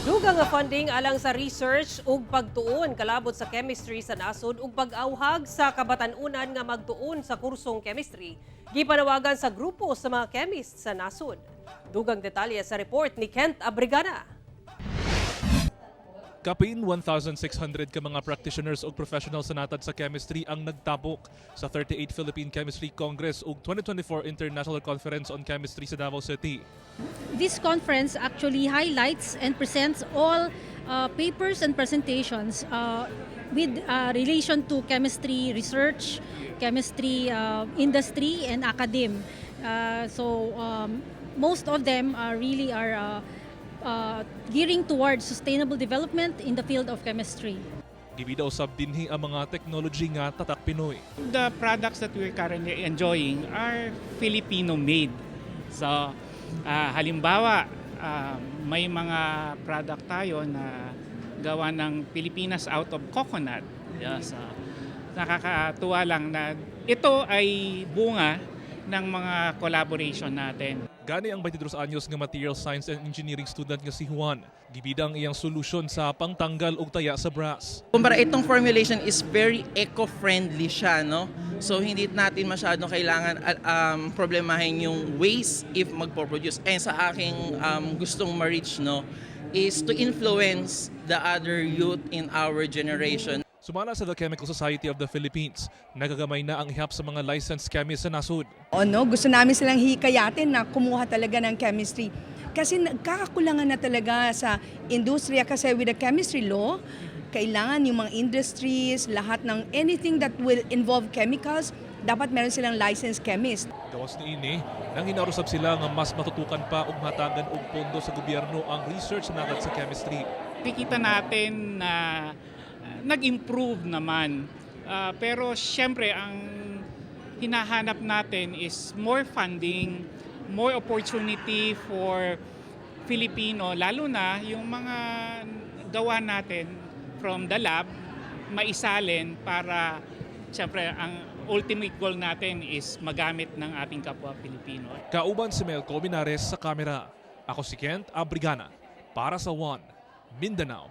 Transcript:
Dugang nga funding alang sa research ug pagtuon kalabot sa chemistry sa nasod ug pag-awhag sa kabatan-unan nga magtuon sa kursong chemistry gipanawagan sa grupo sa mga chemist sa nasod. Dugang detalye sa report ni Kent Abrigana. Kapin 1,600 ka mga practitioners ug professionals sa natad sa chemistry ang nagtabok sa 38 Philippine Chemistry Congress ug 2024 International Conference on Chemistry sa Davao City. This conference actually highlights and presents all papers and presentations with relation to chemistry research, chemistry industry, and academe. So most of them are really are gearing towards sustainable development in the field of chemistry. Gibida usab dinhi ang mga technology nga tatak Pinoy. The products that we're currently enjoying are Filipino made. So, halimbawa, may mga product tayo na gawa ng Pilipinas out of coconut. Yes, nakakatuwa lang na ito ay bunga ng mga collaboration natin. Gani ang 22 anyos nga material science and engineering student nga si Juan. Gibida ang iyang solusyon sa pangtanggal og taya sa brass. Kumpara itong formulation is very eco-friendly siya, no? So hindi natin masyadong kailangan problemahin yung waste if magpo-produce. And sa aking gustong ma-reach, no, is to influence the other youth in our generation. Sumala sa The Chemical Society of the Philippines, nagagamay na ang ihap sa mga licensed chemists sa nasod. O no, gusto namin silang hikayatin na kumuha talaga ng chemistry. Kasi nagkakakulangan na talaga sa industriya kasi with the chemistry law, kailangan yung mga industries, lahat ng anything that will involve chemicals, dapat meron silang licensed chemist. Gawas niini, nanghinarosab sila nga mas matutukan pa ug matagan og pondo sa gobyerno ang research sa natad sa chemistry. Nakikita natin na nag-improve naman. Pero syempre, ang hinahanap natin is more funding, more opportunity for Filipino, lalo na yung mga gawa natin from the lab, maisalin para syempre ang ultimate goal natin is magamit ng ating kapwa Pilipino. Kauban si Mel Colmenares sa kamera. Ako si Kent Abrigana para sa One Mindanao.